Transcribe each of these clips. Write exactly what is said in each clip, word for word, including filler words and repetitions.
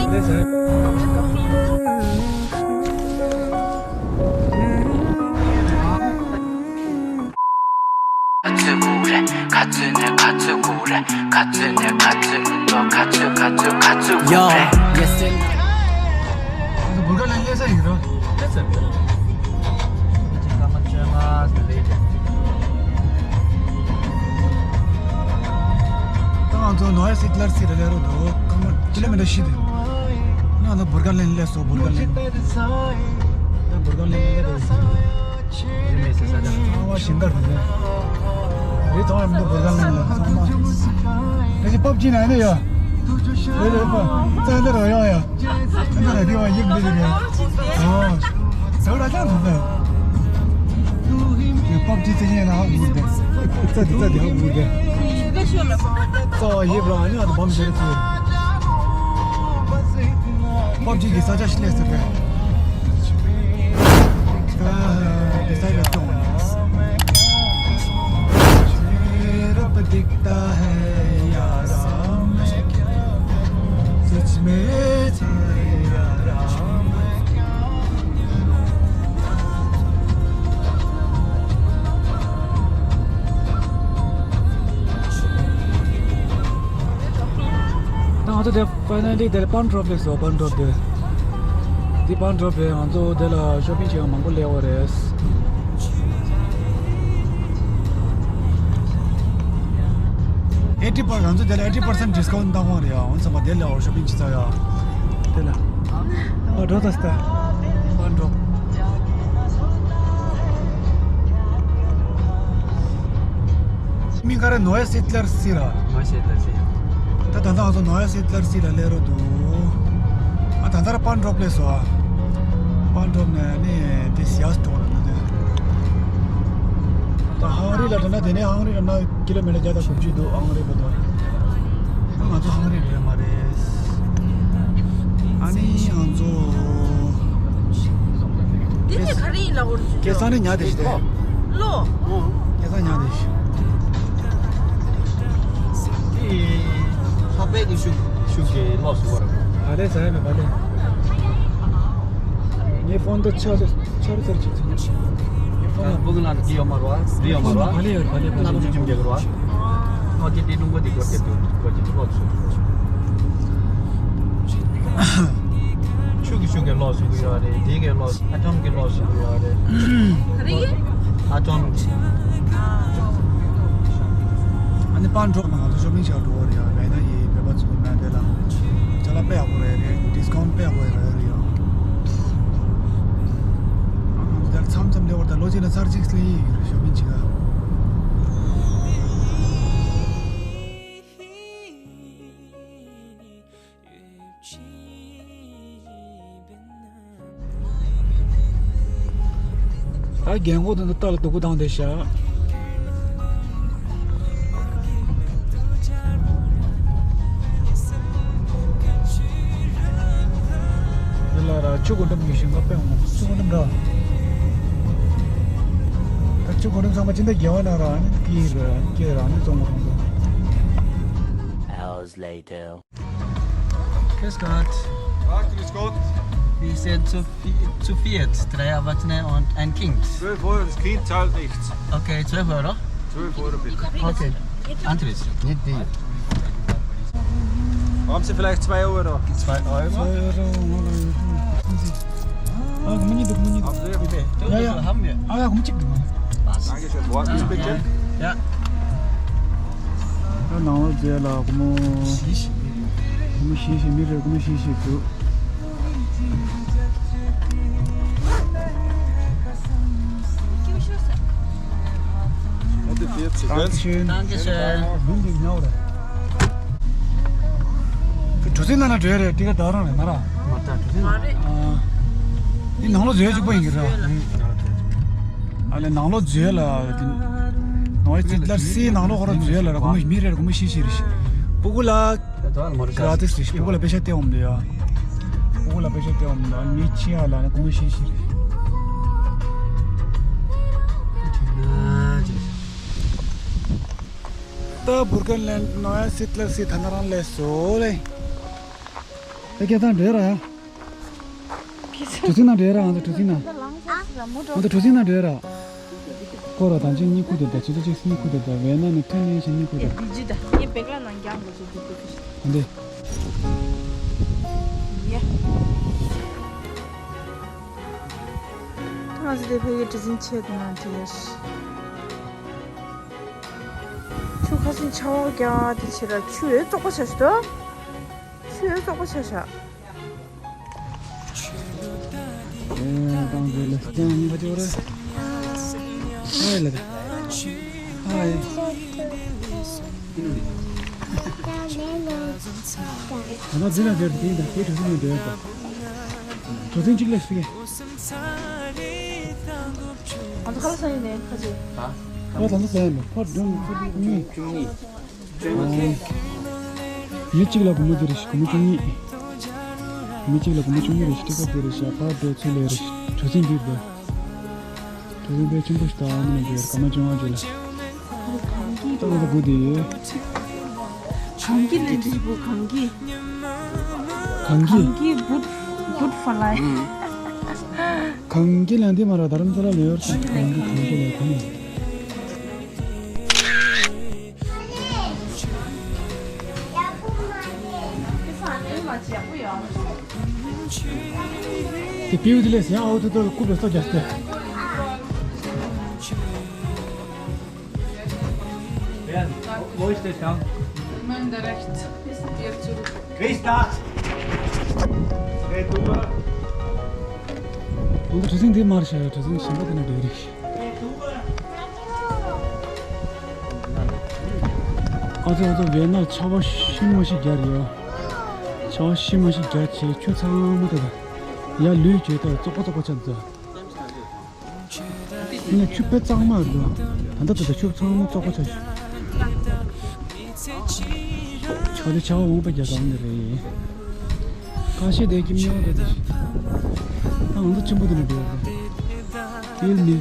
Yo, yes, and ད་ང་ཚོ་ནོ་ཡ་སི་ཏི་ལར་སི་ལ་སླེབས་རོགས་འདུག་སྐར་མ་ཀི་ལོ་མི་ཊར་བཞི་འདུག་ང་ཚོ་བུར་ཀ་ལན་སླེབས་སོང་། བུར་ཀ་ལན། ད་བུར་ཀ་ལན་སླེབས་རེད། རི་མེད་ཟེར་ས་དང་། ཨ་བ་ཞིང་ཁར་འདུག་རི་མཐོང་ཡ་མི་འདུག་བུར་ཀ་ལན་ལ་ཚང་མ། ད་ཅི་པབ་ཅི་ན་ཡ་ནི་ཡ། རེད་རེད་པ། ཙན་དེ་རོ་ཡོང་ཡ། ཙན་དེ་ར་དེ་བ་ཡིབ་འདི་རེད། ཨོ། ཟེར་བ་ད་ཅང་འདུག་ད། དེ་པབ་ཅི་ཙི་ཡན་ལ་ཧ་གོ་གི། ཙ་དེ་ཙ་དེ་ཧ་གོ་གི། རྩ་བ་ཡིབ་ར་ཨ་ནི་ཨ་ད་བམ་ཟེར་ཚུལ། པབ་ཅི་གི་ས་ཆ་ཤི་ལས་ཟེར་བས། ཨ་དེ་ས་ཡ་སྐྱོང་བ་ནི། ད་ང་ཚོ་དེ་ཕའི་ནལ་ལི་དེར་པན་ཌོབ་སླེབས་སོང་། པན་ཌོབ་དེ། འདི་པན་ཌོབ་རེད། ང་ཚོ་དེ་ལ་ཤོ་པིང་བྱེད་ཡག་མང་པོ་སླེབས་པ་རེད། ཨེ་ཊི་པར་ང་ཚོ་དེ་ལ་ཨེ་ཊི་པར་སེན་ཊི་ཌི་སི་ཀའུན་ཊི་བཏང་དགོས་རེད་ཡ། འོན་ཙམ་པ་དེ་ལ་ཤོ་པིང་བྱེད་ཚར་ཡ། དེ་ལ། ཨ་འགྲོ་ད་སྟ། པན་ཌོབ། མིང་ག་རེ། ནོ་ཡ་སི་ཏི་ལར་སི་ར། ནོ་ཡ་སི་ཏི་ལར་སི། ད་ད་ལྟ་ང་ཚོ་ནོ་ཡ་སི་ཏི་ལར་སི་ལ་སླེབས་རོགས་འདུག་ཨ་ད་ལྟ་ར་པན་ཌོབ་སླེབས་སོང་ཨ། པན་ཌོབ་ནས་ནི་དེ་སི་ཡ་སི་ཊོ་ལ་ནི་དེ། ད་ཧང་རི་ལ་འགྲོ་ན་དེ་ནས་ཧང་རི་ལ་ན་ཀི་ལོ་མི་ཊར་བརྒྱ་དང་དགུ་བཅུ་འདུག་ཧང་རི་བར་དུ། ང་ཚོ་ཧང་རི་འགྲོ་ཡ་མ་རེད། ཨ་ནི་ང་ཚོ། དེ་ནས་ག་རེ་ཡིན་ལབ་དགོས་རེད། སྐལ་བཟང་ནི་ཉལ་བསྡད་ཤག་སྟེ། ལོ། སྐལ་བཟང་ཉལ་བསྡད་ཤག་དེ་ལྷག་པའི་གི་ཤུགས་ཤུགས་ཀྱིས་ལོག་སོང་བ་རེད། བ་ལས་ཟ་ཡ་མེད་བ་ལས། ངའི་ཕོན་དུ་ཆ་ཆ་རུ་ཚར་གཅིག་ཚུད། ངའི་ཕོན་ལ་བུ་གི་ལ་འདི་ཡོད་མ་རེད་བ། འདི་ཡོད་མ་རེད་བ། བ་ལས་ཡོད། བ་ལས་བ་ལས། སྣ་ཁུག་ཅིག་རྒྱག་གི་རེད་བ། ཨོ་དེ་དེ་རླུང་བུ་དེ་སྒོ་དེ་དུ་སྒོ་དེ་ལོག་སོང་། ཆུ་གི་ཆུ་གི་ལོག་སོང་གི་ཡོད་རེད། དེ་གི་ལོག་ཨ་ཊོམ་གི་ལོག་སོང་གི་ཡོད་རེད། ག་རེ་གི། ཨ་ཊོམ་གི། ཨ་ནི་པན་ཌོབ་ནང་ང་ཚོ་ཤོ་པིང་བྱ་འགྲོ་བ་རེད་ཡ། མེད་ན་ཡི་བོད་པ་ཚོ་མེད་དེ་ལ་ཅ་ལག་དཔེ་ཡག་པོ་རེད་རེད། ཌི་སི་ཀའུན་ཊི་དཔེ་ཡག་པོ་རེད་རེད་ཡ། ཨ་ང་ཚོ་དེར་མཚམས་མཚམས་སླེབས་པར་ད་ལོ་གཅིག་ན་ཚར་གཅིག་སླེབས་ཡི་ཡོད་རེད། ཤོ་པིང་བྱེད་ག་ད་རྒན་གོག་དེ་ཚོ་རྟ་ལ་སྡུག་པོ་བཏང་བསྡད་ཤག་འདི་ལ་ར་ཆུ་གོ་འགྲམ་ཉི་ཤུ་ལྔ་པད་འོང་། ཆུ་གོ་འགྲམ་ར། ད་ཆུ་གོ་འགྲམ་ཚང་མ་ཅི་འདྲ་རྒྱལ་བ་ན་ར་ཨ་ནི་སྐྱིད་ར་སྐྱིད་ར་ཨ་ནི་བཙོང་གོ་འགྲོ་འགྲོ། Hours later. Grüß Gott. Ja, grüß Gott. Wir sind zu, vi- zu viert, drei Erwachsene und ein Kind. Zwölf Euro, das Kind zahlt nichts. Okay, zwölf Euro. Zwölf Euro bitte. Okay. Antritt. Nicht die. Haben Sie vielleicht zwei Euro? Zwei Euro. ཨ་ཁོ་མོ་གཉིས་འདུག་ཁོ་མོ་གཉིས་འདུག Haben Sie? Bitte. Ja, ja. Haben wir. ཨ་ཡ་ཁོ་མོ་གཅིག་འདུག Dankeschön. Warten Sie bitte. Ja. ད་ནང་ལོགས་མཛེས་ལ་ཁོ་མོ། ཁོ་མོ་བཞི་བཞི་མི་རེ་ཁོ་མོ་བཞི་བཞི་འདུག Dankeschön. Dankeschön. མིང་འདི་ཉོ་རེད། གྲུ་གཟིངས་ནང་ན་འགྲོ་ཡ་རེད། ཏི་ཀ་ད་རང་རེད་མ་ར། མ་ད་གྲུ་གཟིངས་ནང་། ཨ། འདི་ནང་ལོགས་འཛུལ་ཡ་གཅིག་པོ་ཡིན་གྱི་ར། ཨ་ལེ་ནང་ལོགས་འཛུལ་ཡ་ལ། ནང་ཡ་ཅིག་ལར་སི་ནང་ལོགས་ཁོ་ར་འཛུལ་ཡ་ལ་ར། ཁོ་མོ་མི་རེ་ར་ཁོ་མོ་ཤི་ཤི་རེད། སྤུ་གུ་ལ་ག་ར་ཏིས་རེད། སྤུ་གུ་ལ་པེ་ཤ་སྟེར་འོང་འདི་ཡ། སྤུ་གུ་ལ་པེ་ཤ་སྟེར་འོང་འདི་ཡ། མི་ཆེ་ཡ་ལ་ནི་ཁོ་མོ་ཤི་ཤི་རེད། ད་བུར་ཀ་ལན་ནོ་ཡ་སི་ཏི་ལར་སི་ཐ་ན་རང་ལས་སོ་ལེ། ད་སྐད་བཏང་འདྲེ་ར་ཡ། གྲུ་གཟིངས་ནང་འདྲེ་ར། ང་ཚོ་གྲུ་གཟིངས་ནང་། ང་ཚོ་གྲུ་གཟིངས་ནང་འདྲེ་ར། སྐོར་ར་དང་ཅིག་གཉིད་ཁུག་དེ་ད་ཅི་ད་ཅིག་གཉིད་ཁུག་དེ་ད་ཝེ་ན་ནི་ཐོན་ནས་ཞིག་གཉིད་ཁུག་དེ་ད། ཡེ་འདི་ཇི་ད་ངས་བེག་ལ་ནང་རྒྱག་དགོས་ཚུལ་འདུག་གི། འདི། ཡེ། ང་ཚོ་དེ་ཕ་གི་གྲུ་གཟིངས་ཆེད་དུ་ན་དེ། ཆུ་ཁ་སང་ཆར་པ་བརྒྱབ་དེ་ཕྱིར་ར་ཆུ་ཡོད་བཙོག་པ་ཆགས་ཤག་ད། ཆུ་ཡོད་བཙོག་པ་ཆགས་ཤག་ཨེ། ཏང་གི་ལ་ཏང་ག་ཅོ་རེ། ཧའི་ལ་ཧའི། ད་ལྟ་འདི་ལ་འབྱོར་དེ་ཡིན་ད། དེ་གྲུ་གཟིངས་ནས་འབྱོར་ད། གྲུ་གཟིངས་གཅིག་ལས་སུ་གེ། ང་ཚོ་ཁ་ལག་ཟ་ཡིན་ནས་ཁ་ཅིག་ཨ་ད་ཚོ་ཟ་ཡིན་པ་ཕར་འགྲོ་ནས་ཚོ་འདི་གཉིས། ཨ། མི་གཅིག་ལ་སྒོར་མོ་འདི་རེ་ཞིག་སྒོར་མོ་བཅུ་གཉིས། མི་གཅིག་ལ་སྒོར་མོ་བཅུ་གཉིས་རེ་ཞིག་ཊི་ཀེ་ཊི་འདི་རེ་ཞིག་ཕར་འགྲོ་ཚུར་ལས་རེ་ཞིག་གྲུ་གཟིངས་འདི་རེད། གྲུ་གཟིངས་དཔེ་ཆེན་པོ་ཞིག་ད་ཨ་ནི་འདི་སྐར་མ་བཅོ་ལྔ་ཅིག་ལ། ད་ང་ཚོ་སྒུག་བསྡད་ཡོད། གངས་སྐྱིད་ལ་འདི་བུ་གངས་སྐྱིད། གངས་སྐྱིད། གངས་སྐྱིད་བུད་བུད་ཧྥ་ལའི། གངས་སྐྱིད་ལ་འདི་མ་ར་རྡ་རམ་ས་ལ་ལ་ཡོད་རེད། གངས་སྐྱིད་གངས་སྐྱིད་ལ་གོ་ནས། དེ་པིའུ་དེ་ལས་ཡང་ཨའུ་ཐུ་ཐུ་རྐུབ་ལ་སོ་རྒྱག་སྟེ། Wo ist der Tank? Mann, da rechts ist der zurück. Christa! Hey, du mal. ང་ཚོ་གྲུ་གཟིངས་འདི་མར་བཞག་ཡོད། གྲུ་གཟིངས་གཞན་པ་དེ་ན་འགྲོ་གི་རེད། ཨ་ཙི་ཨ་ཙི། ཝེ་ནར་ཆར་པ་ཤི་མ་ཤི་རྒྱག་རེད་ཡ། ཆར་པ་ཤི་མ་ཤི་རྒྱག་བྱས་ཆུ་ཚང་མ་དེ་དང་། ཡར་ལུད་བྱས་ད་བཙོག་པ་བཙོག་པ་ཆགས་འདུག་ཡིན་ན་ཆུ་དཔེ་གཙང་མ་རེད་འདུག་ད་ལྟ་དེ་ད་ཆུ་ཚང་མ་བཙོག་པ་ཆགས་ཤག་ཆར་པ་དེ་ཆར་པ་འོང་པ་རྒྱག་ག་འོང་ནི་རེད། ཁ་ཤས་དེ་ཀྱི་མི་འོང་དེ་དེ། ད་ང་ཚོ་ཆེན་པོ་དེ་ནས་འགྲོ་ཡ། ཡིན་ནི།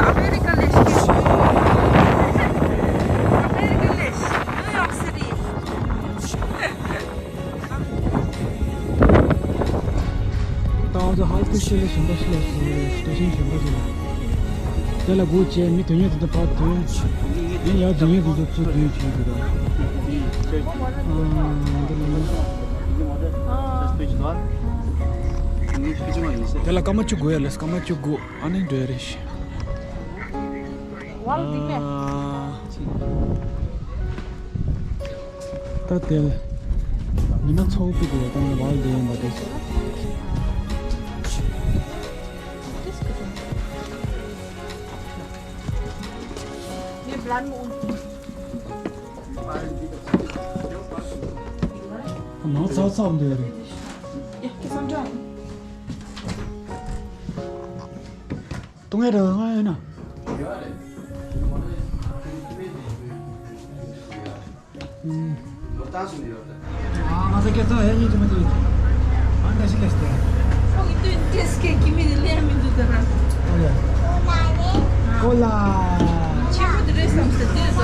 ཨ་མེ་རི་ཀ་ལས་ཤིག་ཨ་མེ་རི་ཀ་ལས་ཤིག་ནིའུ་ཡོག་སི་ཊི། ད་ང་ཚོ་ཧལ་ཏི་ཤེ་ལ་གཞན་པ་ཞིག་ལ་སོང་རེད། སི་ཊེ་ཤན་གཞན་པ་ཞིག་ལ། དེ་ལ་སྒུག་བྱས་མི་དོན་གཉེར་དེ་ཚོ་ཕར་ཐོན། ཡིན་ཡང་དོན་གཉེར་དེ་ཚོ་ཚུར་ཐོན་བྱེད་དགོས་རེད། ཨ། འདི་ལ་ནི། དེ་ལ་སྐར་མ་བཅུ་དགུ་ཡ་ལ་སྐར་མ་བཅུ་དགུ། ཨ་ནི་འགྲོ་ཡ་རེད་ཤག་ཨ། ད་དེ་ལ་མི་སྣ་ཚོགས་པའི་དེ་ལ་ད་ནི་ཝལ་དེ་ཡིན་པ་དེ། ནང་ཚ་ཚ་འདི་རེད། ཏུང་ཨེ་ར་ང་ཡོད་ན། ཨ། ང་ཚོ་སྐད་གཏོང་ཡ་ཡིན་གྱི་མ་དེ། ཨ་འདྲ་ཞིག་ལས་ཏེ། ཁོང་གི་དུས་ཏེས་ཀེ་ཀི་མི་དེ་ལས་མི་འདུག་ད་ར། ཨོ་ཡ། ཀོ་ལ། ཆེན་པོ་དེ་རེད་བསམ་སྟེ་དེ་རེད་ཟ།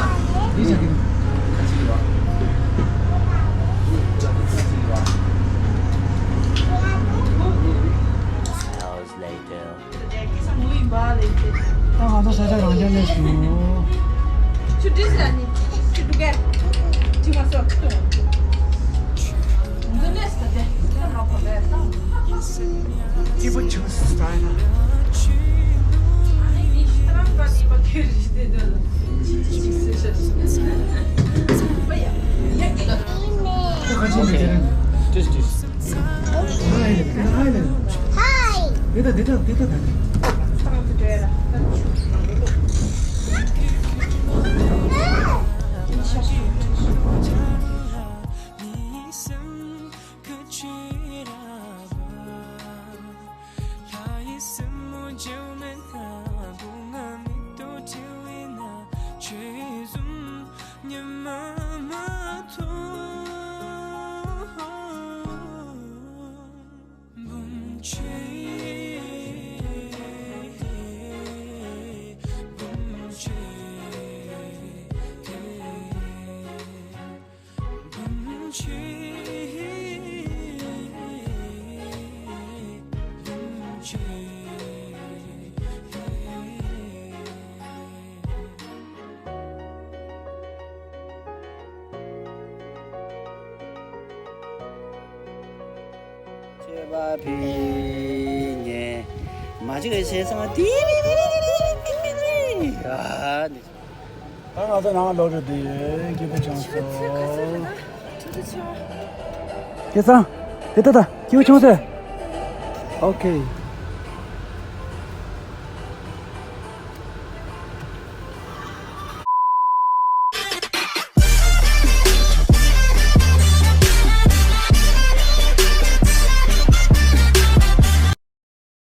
འདི་ཆ་གི། Hours later. ད་ང་ཚོ་ས་ཆ་རང་འཇགས་ལས་སུ། ཆུ་འདྲེས་ལ་ནི་ཆུ་འདུག་གས། ཅི་མ་སོགས་ཀྱི་དོན། འདི་ནས་ད་དེ་ད་མ་གོ་བས་ད། སྐྱིད་པོ་བྱུང་སོང་ཟེར་ན། ཨ་ནི་ཤི་ཏ་རམ་པ་ནི་པ་ཁྱོད་རིགས་དེ་འདྲ་ལ་ཅི་ཅི་ཅི་ཟེར་ཤག་པ་ཡ་ཡ་གི་ལ། ད་ག་ཅི་མི་དེ་རེད། ཏིས་ཏིས། ཧའི། ཧའི། ཧའི། དེ་ད་དེ་ད་དེ་ད་ད། ཅེས་པ་ཕི་ཉེ་མ་ཅིག་གི་ཞེས་སང་ཏི་རི་རི་རི་རི་རི་རི། ཨ་ནི། ད་ང་ཚོ་ནང་ལོག་རེད་དེ་སྐྱིད་པོ་བྱུང་སོང་། ཁྱེད་ཚང་དེ་ད་ད་སྐྱིད་པོ་བྱུང་སོང་། ཨོ་ཁེ།